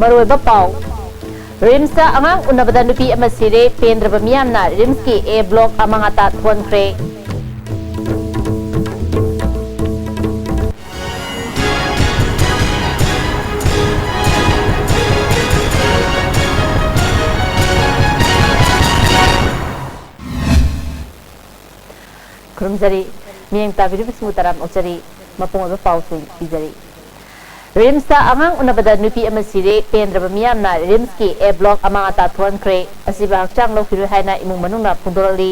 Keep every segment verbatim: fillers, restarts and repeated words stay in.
ꯃꯔꯨꯑꯣꯏꯕ ꯄꯥꯎ꯫ ꯔꯤꯝꯁꯇ ꯑꯉꯥꯡ ꯎꯅꯕꯗ ꯅꯨꯄꯤ ꯑꯃ ꯁꯤꯔꯦ꯫ ꯄꯦꯟꯗ꯭ꯔꯕ ꯃꯤꯌꯥꯝꯅ ꯔꯤꯝꯁꯀꯤ ꯑꯦ ꯕ꯭ꯂꯣꯛ ꯑꯃꯥꯡ ꯑꯇꯥ ꯊꯣꯛꯍꯟꯈ꯭ꯔꯦ꯫ ꯈꯨꯔꯨꯝꯖꯔꯤ꯫ ꯃꯤꯠꯌꯦꯡ ꯇꯥꯕꯤꯔꯤꯕꯁꯤꯡꯕꯨ ꯇꯔꯥꯝꯅ ꯑꯣꯛꯆꯔꯤ꯫ ꯃꯄꯨꯡ ꯑꯣꯏꯕ ꯄꯥꯎꯁꯤꯡ ꯄꯤꯖꯔꯤ꯫ ꯔꯤꯝꯁꯇ ꯑꯉꯥꯡ ꯎꯅꯕꯗ ꯅꯨꯄꯤ ꯑꯃ ꯁꯤꯔꯦ꯫ ꯄꯦꯟꯗ꯭ꯔꯕ ꯃꯤꯌꯥꯝꯅ ꯔꯤꯝꯁꯀꯤ ꯑꯦ ꯕ꯭ꯂꯣꯛ ꯑꯃꯥꯡ ꯑꯇꯥ ꯊꯣꯛꯍꯟꯈ꯭ꯔꯦ꯫ ꯑꯁꯤꯕ ꯍꯛꯆꯥꯡ ꯂꯧꯈꯤꯔꯣꯏ ꯍꯥꯏꯅ ꯏꯃꯨꯡ ꯃꯅꯨꯡꯅ ꯐꯣꯡꯗꯣꯔꯛꯂꯤ꯫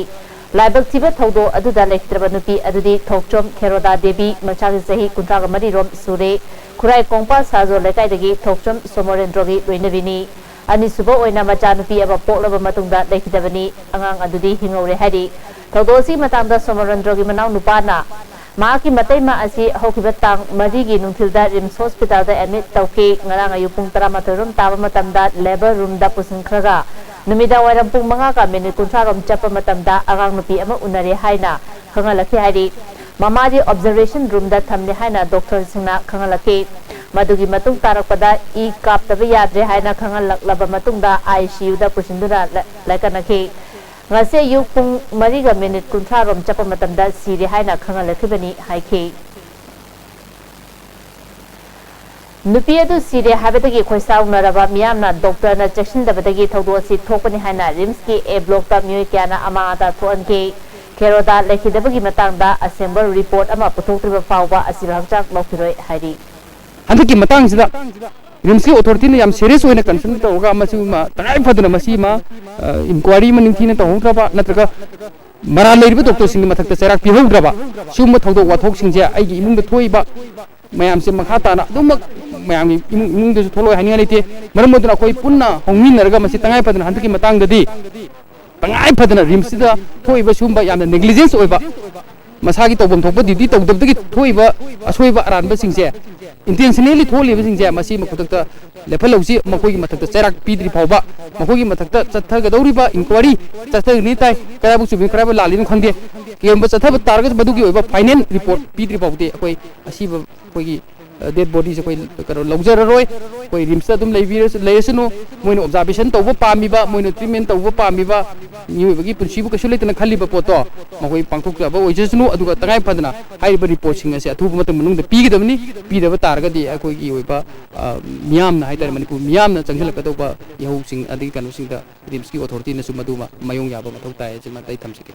ꯂꯥꯏꯕꯛ ꯊꯤꯕ ꯊꯧꯗꯣꯛ ꯑꯗꯨꯗ ꯂꯩꯈꯤꯗ꯭ꯔꯕ ꯅꯨꯄꯤ ꯑꯗꯨꯗꯤ ꯊꯣꯛꯆꯣꯝ ꯈꯦꯔꯣꯗꯥ ꯗꯦꯕꯤ, ꯃꯆꯥꯒꯤ ꯆꯍꯤ ꯀꯨꯟꯊ꯭ꯔꯥꯒ ꯃꯔꯤ ꯔꯣꯝ ꯁꯨꯔꯦ꯫ ꯈꯨꯔꯥꯏ ꯀꯣꯡꯄꯥꯜ ꯁꯥꯖꯣ ꯂꯩꯀꯥꯏꯗꯒꯤ ꯊꯣꯛꯆꯣꯝ ꯁꯣꯃꯣꯔꯦꯟꯗ꯭ꯔꯣꯒꯤ ꯂꯣꯏꯅꯕꯤꯅꯤ꯫ ꯑꯅꯤꯁꯨꯕ ꯑꯣꯏꯅ ꯃꯆꯥꯅꯨꯄꯤ ꯑꯃ ꯄꯣꯛꯂꯕ ꯃꯇꯨꯡꯗ ꯂꯩꯈꯤꯗꯕꯅꯤ꯫ ꯑꯉꯥꯡ ꯑꯗꯨꯗꯤ ꯍꯤꯡꯍꯧꯔꯦ ꯍꯥꯏꯔꯤ꯫ ꯊꯧꯗꯣꯛ ꯑꯁꯤꯒꯤ ꯃꯇꯥꯡꯗ ꯁꯣꯃꯣꯔꯦꯟꯗ꯭ꯔꯣꯒꯤ ꯃꯅꯥꯎ ꯅꯨꯄꯥꯅ ꯃꯍꯥꯛꯀꯤ ꯃꯇꯩꯃ ꯑꯁꯤ ꯍꯧꯈꯤꯕ ꯇꯥꯡ ꯃꯔꯤꯒꯤ ꯅꯨꯡꯊꯤꯜꯗ ꯔꯤꯝꯁ ꯍꯣꯁꯄꯤꯇꯥꯜꯗ ꯑꯦꯗꯃꯤꯠ ꯇꯧꯈꯤ꯫ ꯉꯔꯥꯡ ꯑꯌꯨꯛ ꯄꯨꯡ ꯇꯔꯥꯃꯥꯊꯣꯏ ꯔꯣꯝ ꯇꯥꯕ ꯃꯇꯝꯗ ꯂꯦꯕꯔ ꯔꯨꯝꯗ ꯄꯨꯁꯤꯟꯈ꯭ꯔꯒ ꯅꯨꯃꯤꯗꯥꯡ ꯋꯥꯏꯔꯝ ꯄꯨꯡ ꯃꯉꯥꯒ ꯃꯤꯅꯤꯠ ꯀꯨꯟꯊ꯭ꯔꯥ ꯔꯣꯝ ꯆꯠꯄ ꯃꯇꯝꯗ ꯑꯉꯥꯡ ꯅꯨꯄꯤ ꯑꯃ ꯎꯅꯔꯦ ꯍꯥꯏꯅ ꯈꯪꯍꯜꯂꯛꯈꯤ ꯍꯥꯏꯔꯤ꯫ ꯃꯃꯥꯗꯤ ꯑꯣꯕꯖꯔꯕꯦꯁꯟ ꯔꯨꯝꯗ ꯊꯝꯂꯦ ꯍꯥꯏꯅ ꯗꯣꯛꯇꯔꯁꯤꯡꯅ ꯈꯪꯍꯜꯂꯛꯈꯤ꯫ ꯃꯗꯨꯒꯤ ꯃꯇꯨꯡ ꯇꯥꯔꯛꯄꯗ ꯏ ꯀꯥꯞꯇꯕ ꯌꯥꯗ꯭ꯔꯦ ꯍꯥꯏꯅ ꯈꯪꯍꯜꯂꯛꯂꯕ ꯃꯇꯨꯡꯗ ꯑꯥꯏ ꯁꯤ ꯌꯨꯗ ꯄꯨꯁꯤꯟꯗꯨꯅ ꯂ-, ꯂꯥꯏꯀꯠꯅꯈꯤ꯫ ꯉꯁꯤ ꯑꯌꯨꯛ ꯄꯨꯡ ꯃꯔꯤꯒ ꯃꯤꯅꯤꯠ ꯀꯨꯟꯊ꯭ꯔꯥ ꯔꯣꯝ ꯆꯠꯄ ꯃꯇꯝꯗ ꯁꯤꯔꯦ ꯍꯥꯏꯅ ꯈꯪꯍꯜꯂꯛꯈꯤꯕꯅꯤ ꯍꯥꯏꯈꯤ꯫ ꯅꯨꯄꯤ ꯑꯗꯨ ꯁꯤꯔꯦ ꯍꯥꯏꯕꯗꯒꯤ ꯈꯣꯏꯁꯥꯎꯅꯔꯕ ꯃꯤꯌꯥꯝꯅ ꯗꯣꯛꯇꯔꯅ ꯆꯦꯛꯁꯤꯟꯗꯕꯗꯒꯤ ꯊꯧꯗꯣꯛ ꯑꯁꯤ ꯊꯣꯛꯄꯅꯤ ꯍꯥꯏꯅ ꯔꯤꯝꯁꯀꯤ ꯑꯦ ꯕ꯭ꯂꯣꯛꯇ ꯃꯤꯑꯣꯏ ꯀꯌꯥꯅ ꯑꯃꯥꯡ ꯑꯇꯥ ꯊꯣꯛꯍꯟꯈꯤ꯫ ꯈꯦꯔꯣꯗꯥ ꯂꯩꯈꯤꯗꯕꯒꯤ ꯃꯇꯥꯡꯗ ꯑꯁꯦꯡꯕ ꯔꯤꯄꯣꯔꯠ ꯑꯃ ꯄꯨꯊꯣꯛꯇ꯭ꯔꯤꯕ ꯐꯥꯎꯕ ꯑꯁꯤꯕ ꯍꯛꯆꯥꯡ ꯂꯧꯈꯤꯔꯣꯏ ꯍꯥꯏꯔꯤ꯫ ꯍꯟꯗꯛꯀꯤ ꯃꯇꯥꯡꯁꯤꯗ ꯔꯤꯝꯁꯀꯤ ꯑꯣꯊꯣꯔꯤꯇꯤꯅ ꯌꯥꯝ ꯁꯦꯔꯤꯌꯁ ꯑꯣꯏꯅ ꯀꯟꯁꯔꯟ ꯇꯧꯔꯒ ꯃꯁꯤꯃ ꯇꯉꯥꯏ ꯐꯗꯅ ꯃꯁꯤꯃ, ꯑ, ꯏꯟꯀ꯭ꯋꯥꯏꯔꯤ ꯑꯃ ꯅꯤꯡꯊꯤꯅ ꯇꯧꯍꯧꯗ꯭ꯔꯕ ꯅꯠꯇ꯭ꯔꯒ ꯃꯔꯥꯜ ꯂꯩꯔꯤꯕ ꯗꯣꯛꯇꯔꯁꯤꯡꯒꯤ ꯃꯊꯛꯇ ꯆꯩꯔꯥꯛ ꯄꯤꯍꯧꯗ꯭ꯔꯕ ꯁꯤꯒꯨꯝꯕ ꯊꯧꯗꯣꯛ ꯋꯥꯊꯣꯛꯁꯤꯡꯁꯦ ꯑꯩꯒꯤ ꯏꯃꯨꯡꯗ ꯊꯣꯛꯏꯕ ꯃꯌꯥꯝꯁꯦ ꯃꯈꯥ ꯇꯥꯅ ꯑꯗꯨꯃꯛ ꯃꯌꯥꯝꯒꯤ ꯏꯃꯨꯡ, ꯏꯃꯨꯡꯗꯁꯨ ꯊꯣꯛꯂꯛꯑꯣꯏ ꯍꯥꯏꯅꯤꯡꯉꯥꯏ ꯂꯩꯇꯦ꯫ ꯃꯔꯝ ꯑꯗꯨꯅ ꯑꯩꯈꯣꯏ ꯄꯨꯟꯅ ꯍꯧꯃꯤꯟꯅꯔꯒ ꯃꯁꯤ ꯇꯉꯥꯏ ꯐꯗꯅ ꯍꯟꯗꯛꯀꯤ ꯃꯇꯥꯡꯗꯗꯤ ꯇꯉꯥꯏ ꯐꯗꯅ ꯔꯤꯝꯁꯁꯤꯗ ꯊꯣꯛꯏꯕ ꯁꯤꯒꯨꯝꯕ ꯌꯥꯝꯅ ꯅꯦꯒ꯭ꯂꯤꯖꯦꯟꯁ ꯑꯣꯏꯕ, ꯃꯁꯥꯒꯤ ꯇꯧꯐꯝ ꯊꯣꯛꯄ ꯗ꯭ꯌꯨꯇꯤ ꯇꯧꯗꯕꯗꯒꯤ ꯊꯣꯛꯏꯕ ꯑꯁꯣꯏꯕ ꯑꯔꯥꯟꯕꯁꯤꯡꯁꯦ, ꯏꯟꯇꯦꯟꯁꯅꯦꯜꯂꯤ ꯊꯣꯛꯍꯜꯂꯤꯕꯁꯤꯡꯁꯦ, ꯃꯁꯤ ꯈꯨꯗꯛꯇ ꯂꯦꯞꯍꯜꯍꯧꯁꯤ꯫ ꯃꯈꯣꯏꯒꯤ ꯃꯊꯛꯇ ꯆꯩꯔꯥꯛ ꯄꯤꯗ꯭ꯔꯤ ꯐꯥꯎꯕ, ꯃꯈꯣꯏꯒꯤ ꯃꯊꯛꯇ ꯆꯠꯊꯒꯗꯧꯔꯤꯕ ꯏꯟꯀ꯭ꯋꯥꯏꯔꯤ ꯆꯠꯊꯒꯅꯤ ꯇꯥꯏ꯫ ꯀꯗꯥꯏꯐꯥꯎ ꯆꯨꯝꯃꯤ, ꯀꯗꯥꯏꯐꯥꯎ ꯂꯥꯜꯂꯤꯅꯣ ꯈꯪꯗꯦ꯫ ꯀꯔꯤꯒꯨꯝꯕ ꯆꯠꯊꯕ ꯇꯥꯔꯒꯁꯨ ꯃꯗꯨꯒꯤ ꯑꯣꯏꯕ ꯐꯥꯏꯅꯦꯜ ꯔꯤꯄꯣꯔꯠ ꯄꯤꯗ꯭ꯔꯤ ꯐꯥꯎꯕꯗꯤ ꯑꯩꯈꯣꯏ ꯑꯁꯤꯕ ꯑꯩꯈꯣꯏꯒꯤ ꯗꯦꯗ ꯕꯣꯗꯤꯁꯦ ꯑꯩꯈꯣꯏ ꯀꯩꯅꯣ ꯂꯧꯖꯔꯔꯣꯏ꯫ ꯑꯩꯈꯣꯏ ꯔꯤꯝꯁꯇ ꯑꯗꯨꯝ ꯂꯩꯕꯤꯔꯁ-, ꯂꯩꯔꯁꯅꯨ꯫ ꯃꯣꯏꯅ ꯑꯣꯕꯖꯥꯔꯕꯦꯁꯟ ꯇꯧꯕ ꯄꯥꯝꯃꯤꯕ, ꯃꯣꯏꯅ ꯇ꯭ꯔꯤꯠꯃꯦꯟ ꯇꯧꯕ ꯄꯥꯝꯃꯤꯕ, ꯃꯤꯑꯣꯏꯕꯒꯤ ꯄꯨꯟꯁꯤꯕꯨ ꯀꯩꯁꯨ ꯂꯩꯇꯅ ꯈꯜꯂꯤꯕ ꯄꯣꯠꯇꯣ ꯃꯈꯣꯏ ꯄꯥꯡꯊꯣꯛꯆꯕ ꯑꯣꯏꯖꯁꯅꯨ꯫ ꯑꯗꯨꯒ ꯇꯉꯥꯏ ꯐꯗꯅ ꯍꯥꯏꯔꯤꯕ ꯔꯤꯄꯣꯔꯠꯁꯤꯡ ꯑꯁꯦ ꯑꯊꯨꯕ ꯃꯇꯝ ꯃꯅꯨꯡꯗ ꯄꯤꯒꯗꯕꯅꯤ꯫ ꯄꯤꯗꯕ ꯇꯥꯔꯒꯗꯤ ꯑꯩꯈꯣꯏꯒꯤ ꯑꯣꯏꯕ, ꯑ, ꯃꯤꯌꯥꯝꯅ ꯍꯥꯏꯇꯥꯔꯦ, ꯃꯅꯤꯄꯨꯔ ꯃꯤꯌꯥꯝꯅ ꯆꯪꯁꯤꯜꯂꯛꯀꯗꯧꯕ ꯏꯍꯧꯁꯤꯡ ꯑꯗꯒꯤ ꯀꯩꯅꯣꯁꯤꯡꯗ ꯔꯤꯝꯁꯀꯤ ꯑꯣꯊꯣꯔꯤꯇꯤꯅꯁꯨ ꯃꯗꯨꯃ ꯃꯥꯌꯣꯡ ꯌꯥꯕ ꯃꯊꯧ ꯇꯥꯏ ꯍꯥꯏꯁꯤꯃ ꯑꯩ ꯊꯝꯖꯒꯦ꯫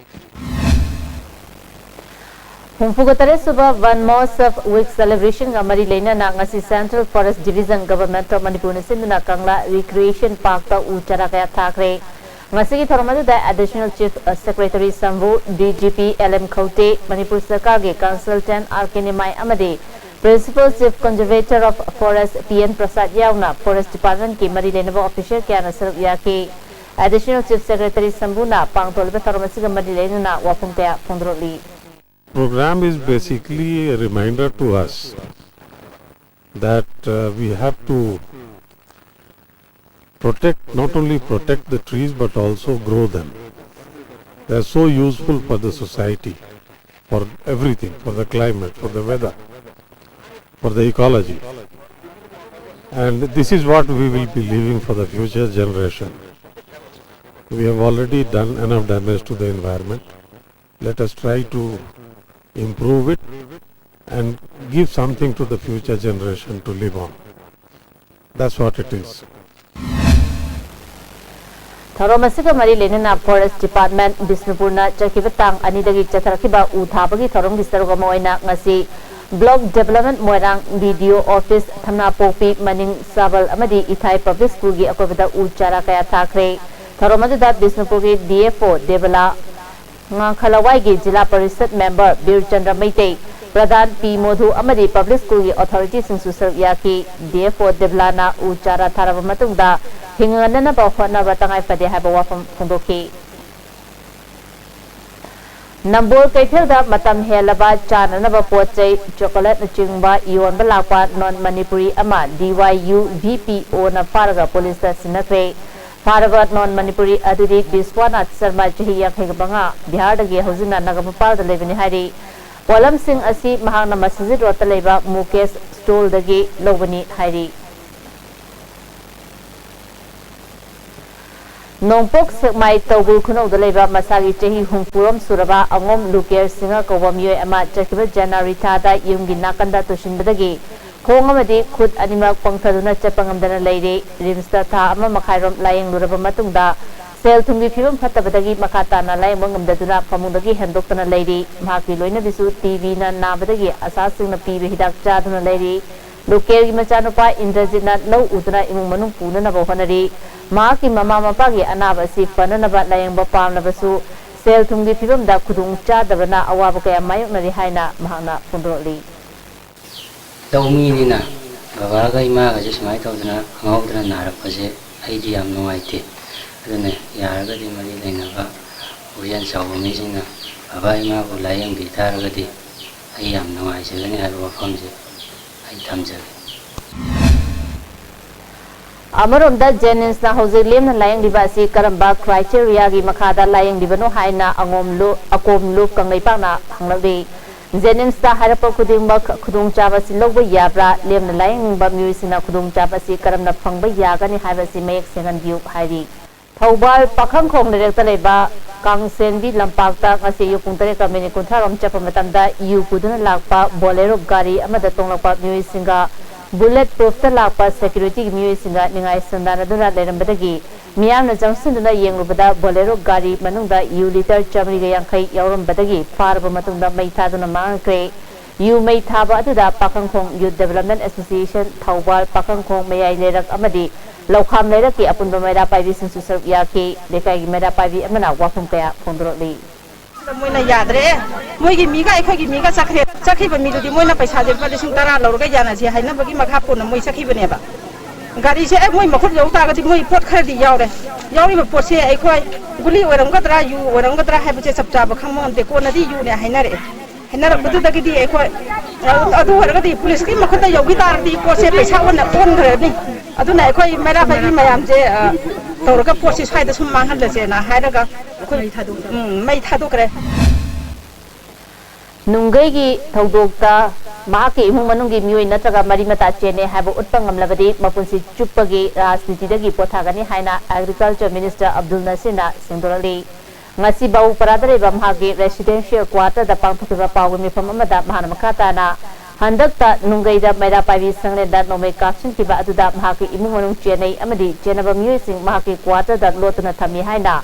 ꯍꯨꯝꯐꯨꯒ ꯇꯔꯦꯠ ꯁꯨꯕ ꯋꯟ ꯃꯍꯣꯠꯁꯕ ꯋꯤꯛ ꯁꯦꯂꯦꯕ꯭ꯔꯦꯁꯟꯒ ꯃꯔꯤ ꯂꯩꯅꯅ ꯉꯁꯤ Central Forest Division, Government of Manipurꯅ ꯁꯤꯟꯗꯨꯅ ꯀꯪꯂꯥ Recreation Parkꯇ ꯎ ꯆꯥꯔꯥ ꯀꯌꯥ ꯊꯥꯈ꯭ꯔꯦ꯫ ꯉꯁꯤꯒꯤ ꯊꯧꯔꯝ ꯑꯗꯨꯗ Additional Chief Secretary ꯁꯝꯕꯨ, D G P L M ꯈꯧꯇꯦ, Manipur ꯁꯔꯀꯥꯔꯒꯤ Consultant R K ꯅꯤꯃꯥꯏ ꯑꯃꯗꯤ Principal Chief Conservator of Forest P N ꯄ꯭ꯔꯁꯥꯗ ꯌꯥꯎꯅ Forest Departmentꯀꯤ ꯃꯔꯤ ꯂꯩꯅꯕ official ꯀꯌꯥꯅ ꯁꯔꯨꯛ ꯌꯥꯈꯤ꯫ Additional Chief Secretary ꯁꯝꯕꯨꯅ ꯄꯥꯡꯊꯣꯛꯂꯤꯕ ꯊꯧꯔꯝ ꯑꯁꯤꯒ ꯃꯔꯤ ꯂꯩꯅꯅ ꯋꯥꯐꯝ ꯀꯌꯥ ꯐꯣꯡꯗꯣꯔꯛꯂꯤ꯫ Program is basically a reminder to us that uh, we have to protect, not only protect the trees but also grow them. They are so useful for the society, for everything, for the climate, for the weather, for the ecology. And this is what we will be leaving for the future generation. We have already done enough damage to the environment. Let us try to improve it and give something to the future generation to live on. That's what it is. ꯊꯧꯔꯝ ꯑꯁꯤꯒ ꯃꯔꯤ ꯂꯩꯅꯅ Forest Department ꯕꯤꯁꯅꯨꯄꯨꯔꯅ ꯆꯠꯈꯤꯕ ꯇꯥꯡ ꯑꯅꯤꯗꯒꯤ ꯆꯠꯊꯔꯛꯈꯤꯕ ꯎ ꯊꯥꯕꯒꯤ ꯊꯧꯔꯝꯒꯤ ꯁꯔꯨꯛ ꯑꯃ ꯑꯣꯏꯅ ꯉꯁꯤ Block Development ꯃꯣꯏꯔꯥꯡ, B D O Office, ꯊꯝꯅꯥꯄꯣꯛꯄꯤ, ꯃꯅꯤꯡ ꯆꯥꯕꯜ ꯑꯃꯗꯤ ꯏꯊꯥꯏ Public Schoolꯒꯤ ꯑꯀꯣꯏꯕꯗ ꯎ ꯆꯥꯔꯥ ꯀꯌꯥ ꯊꯥꯈ꯭ꯔꯦ꯫ ꯊꯧꯔꯝ ꯑꯗꯨꯗ ꯕꯤꯁꯅꯨꯄꯨꯔꯒꯤ D F O ꯗꯦꯕꯂꯥ, ꯉꯥꯡꯈꯂꯋꯥꯏꯒꯤ ꯖꯤꯂꯥ ꯄꯔꯤꯁꯠ member ꯕꯤꯔꯆꯟꯗ꯭ꯔ ꯃꯩꯇꯩ, ꯄ꯭ꯔꯙꯥꯟ ꯄꯤ ꯃꯣꯙꯨ ꯑꯃꯗꯤ Public Schoolꯒꯤ authorityꯁꯤꯡꯁꯨ ꯁꯔꯨꯛ ꯌꯥꯈꯤ꯫ D F O ꯗꯦꯕꯂꯥꯅ ꯎ ꯆꯥꯔꯥ ꯊꯥꯔꯕ ꯃꯇꯨꯡꯗ ꯍꯤꯡꯉꯅꯅꯕ ꯍꯣꯠꯅꯕ ꯇꯉꯥꯏ ꯐꯗꯦ ꯍꯥꯏꯕ ꯋꯥꯐꯝ ꯐꯣꯡꯗꯣꯛꯈꯤ꯫ ꯅꯝꯕꯣꯜ ꯀꯩꯊꯦꯜꯗ ꯃꯇꯝ ꯍꯦꯜꯂꯕ ꯆꯥꯅꯅꯕ ꯄꯣꯠ ꯆꯩ, ꯆꯣꯀꯣꯂꯦꯠꯅꯆꯤꯡꯕ ꯌꯣꯟꯕ ꯂꯥꯛꯄ non Manipuri ꯑꯃ D Y U V P Oꯅ ꯐꯥꯔꯒ ꯄꯨꯂꯤꯁꯇ ꯁꯤꯟꯅꯈ꯭ꯔꯦ꯫ ꯐꯥꯔꯕ non Manipuri ꯑꯗꯨꯗꯤ ꯕꯤꯁ꯭ꯋꯥꯅꯥꯊ ꯁꯔꯃ, ꯆꯍꯤ ꯌꯥꯡꯈꯩꯒ ꯃꯉꯥ, ꯕꯤꯍꯥꯔꯗꯒꯤ ꯍꯧꯖꯤꯛꯅ ꯅꯥꯒꯥꯃꯄꯥꯜꯗ ꯂꯩꯕꯅꯤ ꯍꯥꯏꯔꯤ꯫ ꯄꯣꯠꯂꯝꯁꯤꯡ ꯑꯁꯤ ꯃꯍꯥꯛꯅ ꯃꯁꯖꯤꯗ ꯔꯣꯗꯇ ꯂꯩꯕ ꯃꯨꯀꯦꯁ ꯁ꯭ꯇꯣꯜꯗꯒꯤ ꯂꯧꯕꯅꯤ ꯍꯥꯏꯔꯤ꯫ ꯅꯣꯡꯄꯣꯛ ꯁꯦꯛꯃꯥꯏ ꯇꯧꯒꯨꯜ ꯈꯨꯅꯧꯗ ꯂꯩꯕ ꯃꯁꯥꯒꯤ ꯆꯍꯤ ꯍꯨꯝꯐꯨꯔꯣꯝ ꯁꯨꯔꯕ ꯑꯉꯣꯝ ꯂꯨꯀꯦꯔ ꯁꯤꯡꯍ ꯀꯧꯕ ꯃꯤꯑꯣꯏ ꯑꯃ ꯆꯠꯈꯤꯕ ꯖꯅꯋꯥꯔꯤ ꯊꯥꯗ ꯌꯨꯝꯒꯤ ꯅꯥꯀꯟꯗ ꯇꯨꯁꯤꯟꯕꯗꯒꯤ ꯈꯣꯡ ꯑꯃꯗꯤ ꯈꯨꯠ ꯑꯅꯤꯃꯛ ꯄꯪꯊꯗꯨꯅ ꯆꯠꯄ ꯉꯝꯗꯅ ꯂꯩꯔꯤ꯫ ꯔꯤꯝꯁꯇ ꯊꯥ ꯑꯃ ꯃꯈꯥꯏꯔꯣꯝ ꯂꯥꯌꯦꯡꯂꯨꯔꯕ ꯃꯇꯨꯡꯗ ꯁꯦꯜ ꯊꯨꯝꯒꯤ ꯐꯤꯕꯝ ꯐꯠꯇꯕꯗꯒꯤ ꯃꯈꯥ ꯇꯥꯅ ꯂꯥꯌꯦꯡꯕ ꯉꯝꯗꯗꯨꯅ ꯐꯃꯨꯡꯗꯒꯤ ꯍꯦꯟꯗꯣꯛꯇꯅ ꯂꯩꯔꯤ꯫ ꯃꯍꯥꯛꯀꯤ ꯂꯣꯏꯅꯕꯤꯁꯨ ꯇꯤ ꯕꯤꯅ ꯅꯥꯕꯗꯒꯤ ꯑꯁꯥꯁꯤꯡꯅ ꯄꯤꯕ ꯍꯤꯗꯥꯛ ꯆꯥꯗꯨꯅ ꯂꯩꯔꯤ꯫ ꯂꯨꯀꯦꯜꯒꯤ ꯃꯆꯥꯅꯨꯄꯥ ꯏꯟꯗ꯭ꯔꯖꯤꯠꯅ ꯂꯧ ꯎꯗꯨꯅ ꯏꯃꯨꯡ ꯃꯅꯨꯡ ꯄꯨꯅꯅꯕ ꯍꯣꯠꯅꯔꯤ꯫ ꯃꯍꯥꯛꯀꯤ ꯃꯃꯥ ꯃꯄꯥꯒꯤ ꯑꯅꯥꯕ ꯑꯁꯤ ꯐꯅꯅꯕ ꯂꯥꯌꯦꯡꯕ ꯄꯥꯝꯂꯕꯁꯨ ꯁꯦꯜ ꯊꯨꯝꯒꯤ ꯐꯤꯕꯝꯗ ꯈꯨꯗꯣꯡ ꯆꯥꯗꯕꯅ ꯑꯋꯥꯕ ꯀꯌꯥ ꯃꯥꯌꯣꯛꯅꯔꯤ ꯍꯥꯏꯅ ꯃꯍꯥꯛꯅ ꯐꯣꯡꯗꯣꯔꯛꯂꯤ꯫ ꯂꯧꯃꯤꯅꯤꯅ ꯕꯕꯥꯒ ꯏꯃꯥꯒꯁꯦ ꯁꯨꯃꯥꯏꯅ ꯇꯧꯗꯅ ꯈꯪꯍꯧꯗꯅ ꯅꯥꯔꯛꯄꯁꯦ ꯑꯩꯗꯤ ꯌꯥꯝ ꯅꯨꯡꯉꯥꯏꯇꯦ꯫ ꯑꯗꯨꯅ ꯌꯥꯔꯒꯗꯤ ꯃꯔꯤ ꯂꯩꯅꯕ ꯄꯨꯛꯆꯦꯜ ꯆꯥꯎꯕ ꯃꯤꯁꯤꯡꯅ ꯕꯕꯥ ꯏꯃꯥꯕꯨ ꯂꯥꯌꯦꯡꯕꯤ ꯇꯥꯔꯒꯗꯤ ꯑꯩ ꯌꯥꯝ ꯅꯨꯡꯉꯥꯏꯖꯒꯅꯤ ꯍꯥꯏꯕ ꯋꯥꯐꯝꯁꯦ ꯑꯩ ꯊꯝꯖꯒꯦ꯫ ꯑꯃꯔꯣꯝꯗ ꯖꯦꯅꯤꯝꯁꯅ ꯍꯧꯖꯤꯛ ꯂꯦꯝꯅ ꯂꯥꯌꯦꯡꯂꯤꯕ ꯑꯁꯤ ꯀꯔꯝꯕ ꯀ꯭ꯔꯥꯏꯇꯦꯔꯤꯌꯥꯒꯤ ꯃꯈꯥꯗ ꯂꯥꯌꯦꯡꯂꯤꯕꯅꯣ ꯍꯥꯏꯅ ꯑꯉꯣꯝ ꯂꯨꯞ, ꯑꯀꯣꯝ ꯂꯨꯞ ꯀꯪꯂꯩꯄꯥꯛꯅ ꯍꯪꯂꯛꯂꯤ꯫ ꯖꯦꯅꯤꯝꯁꯇ ꯍꯥꯏꯔꯛꯄ ꯈꯨꯗꯤꯡꯃꯛ ꯈꯨꯗꯣꯡꯆꯥꯕ ꯑꯁꯤ ꯂꯧꯕ ꯌꯥꯕ꯭ꯔꯥ? ꯂꯦꯝꯅ ꯂꯥꯌꯦꯡꯅꯤꯡꯕ ꯃꯤꯑꯣꯏꯁꯤꯡꯅ ꯈꯨꯗꯣꯡꯆꯥꯕ ꯑꯁꯤ ꯀꯔꯝꯅ ꯐꯪꯕ ꯌꯥꯒꯅꯤ ꯍꯥꯏꯕꯁꯤ ꯃꯌꯦꯛ ꯁꯦꯡꯍꯟꯕꯤꯌꯨ ꯍꯥꯏꯔꯤ꯫ ꯊꯧꯕꯥꯜ ꯄꯥꯈꯪꯈꯣꯡ ꯂꯩꯔꯛꯇ ꯂꯩꯕ ꯀꯥꯡꯁꯦꯟꯕꯤ ꯂꯝꯄꯥꯛꯇ ꯉꯁꯤ ꯑꯌꯨꯛ ꯄꯨꯡ ꯇꯔꯦꯠꯀ ꯃꯤꯅꯤꯠ ꯀꯨꯟꯊ꯭ꯔꯥ ꯔꯣꯝ ꯆꯠꯄ ꯃꯇꯝꯗ ꯌꯨ ꯄꯨꯗꯨꯅ ꯂꯥꯛꯄ ꯕꯣꯂꯦꯔꯣ ꯒꯥꯔꯤ ꯑꯃꯗ ꯇꯣꯡꯂꯛꯄ ꯃꯤꯑꯣꯏꯁꯤꯡꯒ ꯕꯨꯂꯦꯠ ꯄ꯭ꯔꯨꯐꯇ ꯂꯥꯛꯄ ꯁꯦꯀ꯭ꯌꯨꯔꯤꯇꯤꯒꯤ ꯃꯤꯑꯣꯏꯁꯤꯡꯒ ꯅꯤꯡꯉꯥꯏ ꯁꯪꯗꯥꯅꯗꯨꯅ ꯂꯩꯔꯝꯕꯗꯒꯤ ꯃꯤꯌꯥꯝꯅ ꯆꯪꯁꯤꯟꯗꯨꯅ ꯌꯦꯡꯂꯨꯕꯗ ꯕꯣꯂꯦꯔꯣ ꯒꯥꯔꯤ ꯃꯅꯨꯡꯗ ꯌꯨ ꯂꯤꯇꯔ ꯆꯥꯃꯔꯤꯒ ꯌꯥꯡꯈꯩ ꯌꯥꯎꯔꯝꯕꯗꯒꯤ ꯐꯥꯔꯕ ꯃꯇꯨꯡꯗ ꯃꯩ ꯊꯥꯗꯨꯅ ꯃꯥꯡꯍꯟꯈ꯭ꯔꯦ꯫ ꯌꯨ ꯃꯩ ꯊꯥꯕ ꯑꯗꯨꯗ ꯄꯥꯈꯪꯈꯣꯡ ꯌꯨꯠ ꯗꯤꯕꯦꯂꯞꯃꯦꯟ ꯑꯦꯁꯣꯁꯤꯌꯦꯁꯟ ꯊꯧꯕꯥꯜ, ꯄꯥꯈꯪꯈꯣꯡ ꯃꯌꯥꯏ ꯂꯩꯔꯛ ꯑꯃꯗꯤ ꯂꯧꯈꯥꯝ ꯂꯩꯔꯛꯀꯤ ꯑꯄꯨꯟꯕ ꯃꯩꯔꯥ ꯄꯥꯏꯕꯤꯁꯤꯡꯁꯨ ꯁꯔꯨꯛ ꯌꯥꯈꯤ꯫ ꯂꯩꯀꯥꯏꯒꯤ ꯃꯩꯔꯥ ꯄꯥꯏꯕꯤ ꯑꯃꯅ ꯋꯥꯐꯝ ꯀꯌꯥ ꯐꯣꯡꯗꯣꯔꯛꯂꯤ꯫ ꯃꯣꯏꯅ ꯌꯥꯗ꯭ꯔꯦ꯫ ꯃꯣꯏꯒꯤ ꯃꯤꯒ ꯑꯩꯈꯣꯏꯒꯤ ꯃꯤꯒ ꯆꯠꯈ꯭ꯔꯦ꯫ ꯆꯠꯈꯤꯕ ꯃꯤꯗꯨꯗꯤ ꯃꯣꯏꯅ ꯄꯩꯁꯥꯁꯦ ꯂꯨꯄꯥ ꯂꯤꯁꯤꯡ ꯇꯔꯥ ꯂꯧꯔꯒ ꯌꯥꯅꯁꯤ ꯍꯥꯏꯅꯕꯒꯤ ꯃꯈꯥ ꯄꯣꯟꯅ ꯃꯣꯏ ꯆꯠꯈꯤꯕꯅꯦꯕ꯫ ꯒꯥꯔꯤꯁꯦ ꯑꯦ ꯃꯣꯏ ꯃꯈꯨꯠ ꯌꯧ ꯇꯥꯔꯒꯗꯤ ꯃꯣꯏ ꯄꯣꯠ ꯈꯔꯗꯤ ꯌꯥꯎꯔꯦ꯫ ꯌꯥꯎꯔꯤꯕ ꯄꯣꯠꯁꯦ ꯑꯩꯈꯣꯏ ꯒꯨꯂꯤ ꯑꯣꯏꯔꯝꯒꯗ꯭ꯔꯥ, ꯌꯨ ꯑꯣꯏꯔꯝꯒꯗ꯭ꯔꯥ ꯍꯥꯏꯕꯁꯦ ꯆꯞ ꯆꯥꯕ ꯈꯪꯕ ꯉꯝꯗꯦ꯫ ꯀꯣꯟꯅꯗꯤ ꯌꯨꯅꯦ ꯍꯥꯏꯅꯔꯛꯑꯦ꯫ ꯍꯥꯏꯅꯔꯛꯄꯗꯨꯗꯒꯤꯗꯤ ꯑꯩꯈꯣꯏ ꯑꯗꯨ ꯑꯣꯏꯔꯒꯗꯤ ꯄꯨꯂꯤꯁꯀꯤ ꯃꯈꯨꯠꯇ ꯌꯧꯈꯤ ꯇꯥꯔꯗꯤ ꯄꯣꯠꯁꯦ ꯄꯩꯁꯥ ꯑꯣꯟꯅ ꯑꯣꯟꯈ꯭ꯔꯅꯤ꯫ ꯑꯗꯨꯅ ꯑꯩꯈꯣꯏ ꯃꯩꯔꯥ ꯄꯥꯏꯕꯤ ꯃꯌꯥꯝꯁꯦ ꯇꯧꯔꯒ ꯄꯣꯠꯁꯦ ꯁ꯭ꯋꯥꯏꯗ ꯁꯨꯝ ꯃꯥꯡꯍꯜꯂꯁꯦꯅ ꯍꯥꯏꯔꯒ ꯑꯩꯈꯣꯏ ꯃꯩ ꯊꯥꯗꯣꯛꯈ꯭ꯔꯦ꯫ ꯅꯨꯡꯒꯩꯒꯤ ꯊꯧꯗꯣꯛꯇ ꯃꯍꯥꯛꯀꯤ ꯏꯃꯨꯡ ꯃꯅꯨꯡꯒꯤ ꯃꯤꯑꯣꯏ ꯅꯠꯇ꯭ꯔꯒ ꯃꯔꯤ ꯃꯇꯥ ꯆꯦꯟꯅꯩ ꯍꯥꯏꯕ ꯎꯠꯄ ꯉꯝꯂꯕꯗꯤ ꯃꯄꯨꯟꯁꯤ ꯆꯨꯞꯄꯒꯤ ꯔꯥꯖꯅꯤꯇꯤꯗꯒꯤ ꯄꯣꯊꯥꯒꯅꯤ ꯍꯥꯏꯅ Agriculture Minister ꯑꯕꯗꯨꯜ ꯅꯁꯤꯔꯅ ꯁꯦꯡꯗꯣꯔꯛꯂꯤ꯫ ꯉꯁꯤ ꯕꯥꯕꯨꯄꯔꯥꯗ ꯂꯩꯕ ꯃꯍꯥꯛꯀꯤ residential quarterꯗ ꯄꯥꯡꯊꯣꯛꯈꯤꯕ ꯄꯥꯎꯒꯤ ꯃꯤꯐꯝ ꯑꯃꯗ ꯃꯍꯥꯛꯅ ꯃꯈꯥ ꯇꯥꯅ ꯍꯟꯗꯛꯇ ꯅꯨꯡꯒꯩꯗ ꯃꯩꯔꯥ ꯄꯥꯏꯕꯤ ꯁꯪꯂꯦꯟꯗ ꯅꯣꯡꯃꯩ ꯀꯥꯞꯁꯤꯟꯈꯤꯕ ꯑꯗꯨꯗ ꯃꯍꯥꯛꯀꯤ ꯏꯃꯨꯡ ꯃꯅꯨꯡ ꯆꯦꯟꯅꯩ ꯑꯃꯗꯤ ꯆꯦꯟꯅꯕ ꯃꯤꯑꯣꯏꯁꯤꯡ ꯃꯍꯥꯛꯀꯤ quarterꯗ ꯂꯣꯠꯇꯨꯅ ꯊꯝꯃꯤ ꯍꯥꯏꯅ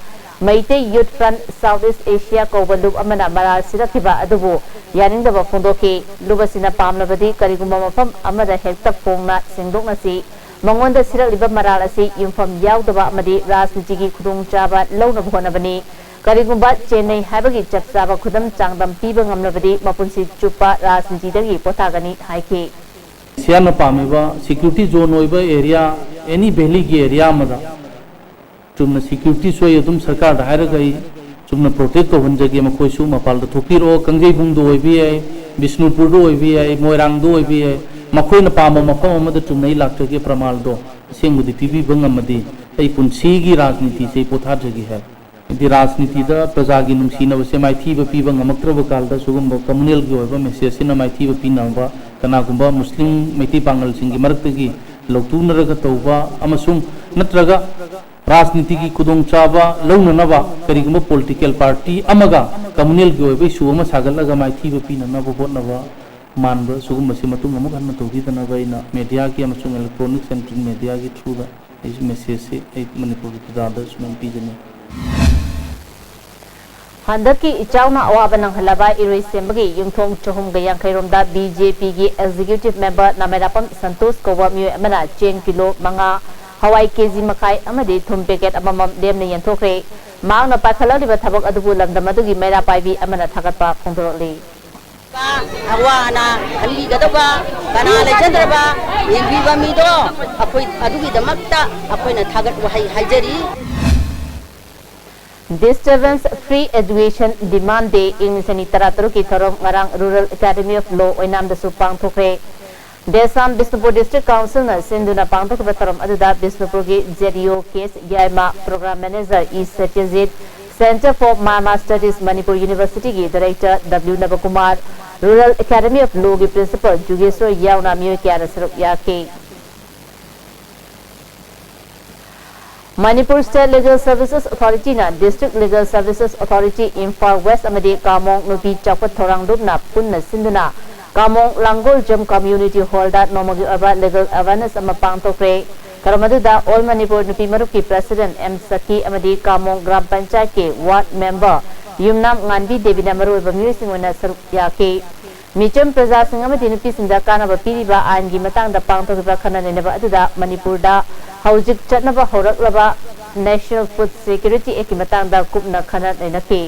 Meitei Youth Front South East Asia ꯀꯧꯕ ꯂꯨꯞ ꯑꯃꯅ ꯃꯔꯥꯜ ꯁꯤꯔꯛꯈꯤꯕ ꯑꯗꯨꯕꯨ ꯌꯥꯅꯤꯡꯗꯕ ꯐꯣꯡꯗꯣꯛꯈꯤ꯫ ꯂꯨꯞ ꯑꯁꯤꯅ ꯄꯥꯝꯂꯕꯗꯤ ꯀꯔꯤꯒꯨꯝꯕ ꯃꯐꯝ ꯑꯃꯗ ꯍꯦꯛꯇ ꯐꯣꯡꯅ ꯁꯦꯡꯗꯣꯛꯅꯁꯤ꯫ ꯃꯉꯣꯟꯗ ꯁꯤꯔꯛꯂꯤꯕ ꯃꯔꯥꯜ ꯑꯁꯤ ꯌꯨꯝꯐꯝ ꯌꯥꯎꯗꯕ ꯑꯃꯗꯤ ꯔꯥꯖꯅꯤꯇꯤꯒꯤ ꯈꯨꯗꯣꯡꯆꯥꯕ ꯂꯧꯅꯕ ꯍꯣꯠꯅꯕꯅꯤ꯫ ꯀꯔꯤꯒꯨꯝꯕ ꯆꯦꯟꯅꯩ ꯍꯥꯏꯕꯒꯤ ꯆꯞ ꯆꯥꯕ ꯈꯨꯗꯝ ꯆꯥꯡꯗꯝ ꯄꯤꯕ ꯉꯝꯂꯕꯗꯤ ꯃꯄꯨꯟꯁꯤ ꯆꯨꯞꯄ ꯔꯥꯖꯅꯤꯇꯤꯗꯒꯤ ꯄꯣꯊꯥꯒꯅꯤ ꯍꯥꯏꯈꯤ꯫ ꯁꯤꯌꯥꯅ ꯄꯥꯝꯃꯤꯕ security zone ꯑꯣꯏꯕ area, any valleyꯒꯤ area ꯑꯃꯗ ꯆꯨꯝꯅ securityꯁꯨ ꯑꯩ ꯑꯗꯨꯝ ꯁꯔꯀꯥꯔꯗ ꯍꯥꯏꯔꯒ ꯑꯩ ꯆꯨꯝꯅ protect ꯇꯧꯍꯟꯖꯒꯦ꯫ ꯃꯈꯣꯏꯁꯨ ꯃꯄꯥꯜꯗ ꯊꯣꯛꯄꯤꯔꯛꯑꯣ, ꯀꯥꯡꯖꯩꯕꯨꯡꯗ ꯑꯣꯏꯕ ꯌꯥꯏ, ꯕꯤꯁꯅꯨꯄꯨꯔꯗ ꯑꯣꯏꯕ ꯌꯥꯏ, ꯃꯣꯏꯔꯥꯡꯗ ꯑꯣꯏꯕ ꯌꯥꯏ, ꯃꯈꯣꯏꯅ ꯄꯥꯝꯕ ꯃꯐꯝ ꯑꯃꯗ ꯆꯨꯝꯅ ꯑꯩ ꯂꯥꯛꯆꯒꯦ꯫ ꯄ꯭ꯔꯃꯥꯜꯗꯣ ꯑꯁꯦꯡꯕꯗꯤ ꯄꯤꯕꯤꯕ ꯉꯝꯃꯗꯤ ꯑꯩ ꯄꯨꯟꯁꯤꯒꯤ ꯔꯥꯖꯅꯤꯇꯤꯁꯦ ꯑꯩ ꯄꯣꯊꯥꯖꯒꯦ ꯍꯥꯏ꯫ ꯍꯥꯏꯗꯤ ꯔꯥꯖꯅꯤꯇꯤꯗ ꯄ꯭ꯔꯖꯥꯒꯤ ꯅꯨꯡꯁꯤꯅꯕꯁꯦ ꯃꯥꯏꯊꯤꯕ ꯄꯤꯕ ꯉꯝꯃꯛꯇ꯭ꯔꯕ ꯀꯥꯟꯗ ꯁꯤꯒꯨꯝꯕ communalꯒꯤ ꯑꯣꯏꯕ messageꯁꯤꯅ ꯃꯥꯏꯊꯤꯕ ꯄꯤꯅꯕ, ꯀꯅꯥꯒꯨꯝꯕ ꯃꯨꯁꯂꯤꯝ ꯃꯩꯇꯩ ꯄꯥꯉꯜꯁꯤꯡꯒꯤ ꯃꯔꯛꯇꯒꯤ ꯂꯧꯊꯣꯛꯅꯔꯒ ꯇꯧꯕ ꯑꯃꯁꯨꯡ ꯅꯠꯇ꯭ꯔꯒ ꯔꯥꯖꯅꯤꯇꯤꯒꯤ ꯈꯨꯗꯣꯡꯆꯥꯕ ꯂꯧꯅꯅꯕ ꯀꯔꯤꯒꯨꯝꯕ political party ꯑꯃꯒ communalꯒꯤ ꯑꯣꯏꯕ issue ꯑꯃ ꯁꯥꯒꯠꯂꯒ ꯃꯥꯏꯊꯤꯕ ꯄꯤꯅꯅꯕ ꯍꯣꯠꯅꯕ ꯃꯥꯟꯕ ꯁꯤꯒꯨꯝꯕꯁꯤ ꯃꯇꯨꯡ ꯑꯃꯨꯛ ꯍꯟꯅ ꯇꯧꯕꯤꯗꯅꯕ ꯑꯩꯅ mediaꯒꯤ ꯑꯃꯁꯨꯡ electronics and print mediaꯒꯤ throughꯗ ꯑꯩꯁꯨ messageꯁꯤ ꯑꯩ ꯃꯅꯤꯄꯨꯔꯒꯤ ꯄ꯭ꯔꯖꯥꯗ ꯁꯨꯃꯥꯏꯅ ꯄꯤꯖꯅꯤꯡꯏ꯫ ꯍꯟꯗꯛꯀꯤ ꯏꯆꯥꯎꯅ ꯑꯋꯥꯕ ꯅꯪꯍꯜꯂꯕ ꯏꯔꯣꯏꯁꯦꯝꯕꯒꯤ ꯌꯨꯝꯊꯣꯡ ꯆꯍꯨꯝꯒ ꯌꯥꯡꯈꯩ ꯔꯣꯝꯗ BJPꯒꯤ executive member ꯅꯥꯃꯩꯔꯥꯄꯝ ꯁꯟꯇꯣꯁ ꯀꯧꯕ ꯃꯤꯑꯣꯏ ꯑꯃꯅ ꯆꯦꯡ ꯀꯤꯂꯣ ꯃꯉꯥ, ꯍꯋꯥꯏ ꯀꯦꯖꯤ ꯃꯈꯥꯏ ꯑꯃꯗꯤ ꯊꯨꯝ packet ꯑꯃꯃꯝ ꯂꯦꯝꯅ ꯌꯦꯟꯊꯣꯛꯈ꯭ꯔꯦ꯫ ꯃꯍꯥꯛꯅ ꯄꯥꯏꯈꯠꯂꯛꯂꯤꯕ ꯊꯕꯛ ꯑꯗꯨꯕꯨ ꯂꯝꯗꯝ ꯑꯗꯨꯒꯤ ꯃꯩꯔꯥ ꯄꯥꯏꯕꯤ ꯑꯃꯅ ꯊꯥꯒꯠꯄ ꯐꯣꯡꯗꯣꯔꯛꯂꯤ꯫ ꯑꯋꯥ ꯑꯅꯥ ꯈꯟꯕꯤꯒꯗꯕ, ꯀꯅꯥ ꯂꯩꯖꯗ꯭ꯔꯕ ꯌꯦꯡꯕꯤꯕ ꯃꯤꯗꯣ ꯑꯩꯈꯣꯏ ꯑꯗꯨꯒꯤꯗꯃꯛꯇ ꯑꯩꯈꯣꯏꯅ ꯊꯥꯒꯠ ꯋꯥꯍꯩ ꯍꯥꯏꯖꯔꯤ꯫ Disturbance Free Education Demand Day ꯏꯪ ꯂꯤꯁꯤꯡ ꯑꯅꯤ ꯇꯔꯥꯇꯔꯨꯛꯀꯤ ꯊꯧꯔꯝ ꯉꯔꯥꯡ Rural Academy of Law ꯑꯣꯏꯅꯥꯝꯗꯁꯨ ꯄꯥꯡꯊꯣꯛꯈ꯭ꯔꯦ꯫ ꯗꯦꯁꯥꯝ Bishnupur District Councilꯅ ꯁꯤꯟꯗꯨꯅ ꯄꯥꯡꯊꯣꯛꯈꯤꯕ ꯊꯧꯔꯝ ꯑꯗꯨꯗ ꯕꯤꯁꯅꯨꯄꯨꯔꯒꯤ ZEO K. Yaima, Program Manager E. Satyajit, Centre for Myanmar Studies Manipur University ꯒꯤ Director W Nabakumar, Rural Academy of Law ꯒꯤ Principal ꯖꯨꯒꯦꯁꯣꯔ ꯌꯥꯎꯅ ꯃꯤꯑꯣꯏ ꯀꯌꯥꯅ ꯁꯔꯨꯛ ꯌꯥꯈꯤ꯫ Manipur State Legal Services Authority ꯅ District Legal Services Authority Imphal West ꯑꯃꯗꯤ ꯀꯥꯃꯣꯡ ꯅꯨꯄꯤ ꯆꯥꯎꯈꯠ ꯊꯧꯔꯥꯡ ꯂꯨꯞꯅ ꯄꯨꯟꯅ ꯁꯤꯟꯗꯨꯅ ꯀꯥꯃꯣꯡ ꯂꯥꯡꯒꯣꯜꯖꯝ Community Hall ꯗ ꯅꯣꯡꯃꯒꯤ ꯑꯣꯏꯕ Legal Awareness ꯑꯃ ꯄꯥꯡꯊꯣꯛꯈ꯭ꯔꯦ꯫ ꯊꯧꯔꯝ ꯑꯗꯨꯗ All Manipur ꯅꯨꯄꯤ ꯃꯔꯨꯞꯀꯤ President M ꯁꯈꯤ ꯑꯃꯗꯤ ꯀꯥꯃꯣꯡ ꯒ꯭ꯔꯥꯝ ꯄꯟꯆꯥꯌꯠꯀꯤ Ward Member ꯌꯨꯝꯅꯥꯝ ꯉꯥꯟꯕꯤ ꯗꯦꯕꯤꯅ ꯃꯔꯨꯑꯣꯏꯕ ꯃꯤꯑꯣꯏꯁꯤꯡ ꯑꯣꯏꯅ ꯁꯔꯨꯛ ꯌꯥꯈꯤ꯫ ꯃꯤꯆꯝ ꯄ꯭ꯔꯖꯥꯁꯤꯡ ꯑꯃꯗꯤ ꯅꯨꯄꯤꯁꯤꯡꯗ ꯀꯥꯟꯅꯕ ꯄꯤꯔꯤꯕ ꯑꯥꯏꯟꯒꯤ ꯃꯇꯥꯡꯗ ꯄꯥꯡꯊꯣꯛꯈꯤꯕ ꯈꯟꯅ ꯅꯩꯅꯕ ꯑꯗꯨꯗ ꯃꯅꯤꯄꯨꯔꯗ ꯍꯧꯖꯤꯛ ꯆꯠꯅꯕ ꯍꯧꯔꯛꯂꯕ National Food Security Act ꯀꯤ ꯃꯇꯥꯡꯗ ꯀꯨꯞꯅ ꯈꯟꯅ ꯅꯩꯅꯈꯤ꯫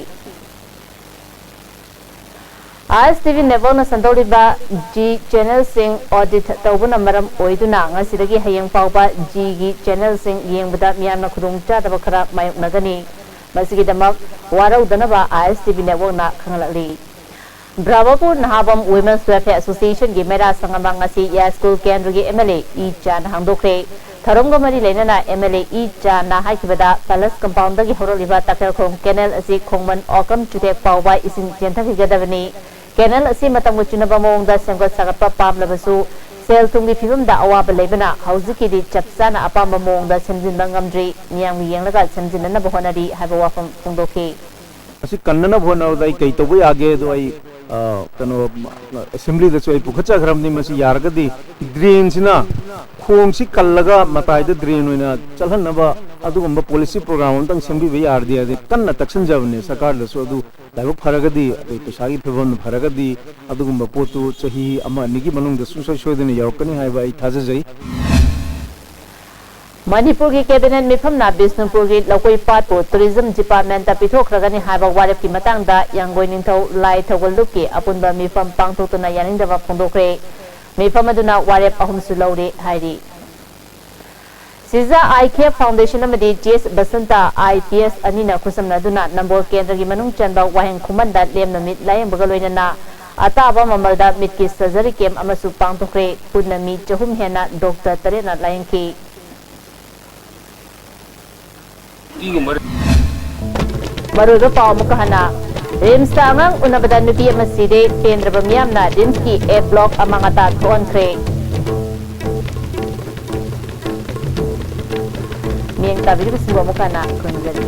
ISTV network ꯅ ꯁꯟꯗꯣꯛꯂꯤꯕ G channel ꯁꯤꯡ audit ꯇꯧꯕꯅ ꯃꯔꯝ ꯑꯣꯏꯗꯨꯅ ꯉꯁꯤꯗꯒꯤ ꯍꯌꯦꯡ ꯐꯥꯎꯕ G ꯒꯤ channel ꯁꯤꯡ ꯌꯦꯡꯕꯗ ꯃꯤꯌꯥꯝꯅ ꯈꯨꯗꯣꯡꯆꯥꯗꯕ ꯈꯔ ꯃꯥꯌꯣꯛꯅꯒꯅꯤ꯫ ꯃꯁꯤꯒꯤꯗꯃꯛ ꯋꯥꯔꯧꯗꯅꯕ ISTV network ꯅ ꯈꯪꯍꯜꯂꯛꯂꯤ꯫ ꯕ꯭ꯔꯍꯃꯄꯨꯔ ꯅꯍꯥꯕꯝ Women's Welfare Association ꯒꯤ ꯃꯩꯔꯥ ꯁꯪ ꯑꯃ ꯉꯁꯤ ꯌꯥꯏꯁ꯭ꯀꯨꯜ ꯀꯦꯟꯗ꯭ꯔꯒꯤ MLA ꯏ ꯆꯥꯟꯅ ꯍꯥꯡꯗꯣꯛꯈ꯭ꯔꯦ꯫ ꯊꯧꯔꯝꯒ ꯃꯔꯤ ꯂꯩꯅꯅ MLA ꯏ ꯆꯥꯟꯅ ꯍꯥꯏꯈꯤꯕꯗ, Palace Compound ꯗꯒꯤ ꯍꯧꯔꯛꯂꯤꯕ ꯇꯈꯦꯜꯈꯣꯡ canal ꯑꯁꯤ ꯈꯣꯡꯃꯟ ꯑꯣꯀꯝ ꯆꯨꯊꯦꯛ ꯐꯥꯎꯕ ꯏꯁꯤꯡ ꯆꯦꯟꯊꯈꯤꯒꯗꯕꯅꯤ꯫ Canal ꯑꯁꯤ ꯃꯇꯝꯒ ꯆꯨꯅꯕ ꯃꯑꯣꯡꯗ ꯁꯦꯝꯒꯠ ꯁꯥꯒꯠꯄ ꯄꯥꯝꯂꯕꯁꯨ, ꯁꯦꯜ ꯊꯨꯝꯒꯤ ꯐꯤꯕꯝꯗ ꯑꯋꯥꯕ ꯂꯩꯕꯅ ꯍꯧꯖꯤꯛꯀꯤꯗꯤ ꯆꯞ ꯆꯥꯅ ꯑꯄꯥꯝꯕ ꯃꯑꯣꯡꯗ ꯁꯦꯝꯖꯤꯟꯕ ꯉꯝꯗ꯭ꯔꯤ꯫ ꯃꯤꯌꯥꯝꯒꯤ ꯌꯦꯡꯂꯒ ꯁꯦꯝꯖꯤꯟꯅꯅꯕ ꯍꯣꯠꯅꯔꯤ ꯍꯥꯏꯕ ꯋꯥꯐꯝ ꯐꯣꯡꯗꯣꯛꯈꯤ꯫ ꯑꯁꯤ ꯀꯟꯅꯅꯕ ꯍꯣꯠꯅꯕꯗ ꯑꯩ ꯀꯩ ꯇꯧꯕ ꯌꯥꯒꯦ? ꯑꯗꯣ ꯑꯩ, ꯑ, ꯀꯩꯅꯣ, assembly ꯗꯁꯨ ꯑꯩ ꯄꯨꯈꯠꯆꯈ꯭ꯔꯕꯅꯤ꯫ ꯃꯁꯤ ꯌꯥꯔꯒꯗꯤ drain ꯁꯤꯅ ꯈꯣꯡꯁꯤ ꯀꯜꯂꯒ ꯃꯇꯥꯏꯗ drain ꯑꯣꯏꯅ ꯆꯠꯍꯟꯅꯕ ꯑꯗꯨꯒꯨꯝꯕ policy program ꯑꯝꯇꯪ ꯁꯦꯝꯕꯤꯕ ꯌꯥꯔꯗꯤ, ꯑꯗꯩ ꯀꯟꯅ ꯇꯛꯁꯤꯟꯖꯕꯅꯦ ꯁꯔꯀꯥꯔꯗꯁꯨ꯫ ꯑꯗꯨ ꯂꯥꯏꯕꯛ ꯐꯔꯒꯗꯤ, ꯑꯗꯩ ꯄꯩꯁꯥꯒꯤ ꯐꯤꯕꯝ ꯐꯔꯒꯗꯤ ꯑꯗꯨꯒꯨꯝꯕ ꯄꯣꯠꯇꯨ ꯆꯍꯤ ꯑꯃ ꯑꯅꯤꯒꯤ ꯃꯅꯨꯡꯗ ꯁꯨꯡꯁꯣꯏ ꯁꯣꯏꯗꯅ ꯌꯧꯔꯛꯀꯅꯤ ꯍꯥꯏꯕ ꯑꯩ ꯊꯥꯖꯖꯩ꯫ ꯃꯅꯤꯄꯨꯔꯒꯤ cabinet ꯃꯤꯐꯝꯅ ꯕꯤꯁꯅꯨꯄꯨꯔꯒꯤ ꯂꯧꯀꯣꯏ ꯄꯥꯠꯄꯨ tourism department ꯇ ꯄꯤꯊꯣꯛꯈ꯭ꯔꯒꯅꯤ ꯍꯥꯏꯕ ꯋꯥꯔꯦꯞꯀꯤ ꯃꯇꯥꯡꯗ ꯌꯥꯡꯒꯣꯏ ꯅꯤꯡꯊꯧ ꯂꯥꯏ ꯊꯧꯒꯜ ꯂꯨꯞꯀꯤ ꯑꯄꯨꯟꯕ ꯃꯤꯐꯝ ꯄꯥꯡꯊꯣꯛꯇꯨꯅ ꯌꯥꯅꯤꯡꯗꯕ ꯐꯣꯡꯗꯣꯛꯈ꯭ꯔꯦ꯫ ꯃꯤꯐꯝ ꯑꯗꯨꯅ ꯋꯥꯔꯦꯞ ꯑꯍꯨꯝꯁꯨ ꯂꯧꯔꯦ ꯍꯥꯏꯔꯤ꯫ ꯁꯤꯖꯥ Eye Care Foundation ꯑꯃꯗꯤ T S ꯕꯁꯟꯇ IPS ꯑꯅꯤꯅ ꯈꯨꯠꯁꯝꯅꯗꯨꯅ ꯅꯝꯕꯣꯜ ꯀꯦꯟꯗ꯭ꯔꯒꯤ ꯃꯅꯨꯡ ꯆꯟꯕ ꯋꯥꯍꯦꯡ ꯈꯨꯃꯟꯗ ꯂꯦꯝꯅ ꯃꯤꯠ ꯂꯥꯌꯦꯡꯕꯒ ꯂꯣꯏꯅꯅ ꯑꯇꯥꯕ ꯃꯃꯜꯗ ꯃꯤꯠꯀꯤ surgery camp ꯑꯃꯁꯨ ꯄꯥꯡꯊꯣꯛꯈ꯭ꯔꯦ꯫ ꯄꯨꯟꯅ ꯃꯤ ꯆꯍꯨꯝ ꯍꯦꯟꯅ doctor ꯇꯔꯦꯠꯅ ꯂꯥꯌꯦꯡꯈꯤ꯫ ꯃꯔꯨꯑꯣꯏꯕ ꯄꯥꯎ ꯑꯃꯨꯛꯀ ꯍꯟꯅ꯫ ꯔꯤꯝꯁꯇ ꯑꯉꯥꯡ ꯎꯅꯕꯗ ꯅꯨꯄꯤ ꯑꯃ ꯁꯤꯔꯦ꯫ ꯄꯦꯟꯗ꯭ꯔꯕ ꯃꯤꯌꯥꯝꯅ ꯔꯤꯝꯁꯀꯤ ꯑꯦ ꯕ꯭ꯂꯣꯛ ꯑꯃꯥꯡ ꯑꯇꯥ ꯊꯣꯛꯍꯟꯈ꯭ꯔꯦ꯫ ꯃꯤꯠꯌꯦꯡ ꯇꯥꯕꯤꯔꯤꯕꯁꯤꯡꯕꯨ ꯑꯃꯨꯛ ꯍꯟꯅ ꯈꯨꯔꯨꯝꯖꯔꯤ꯫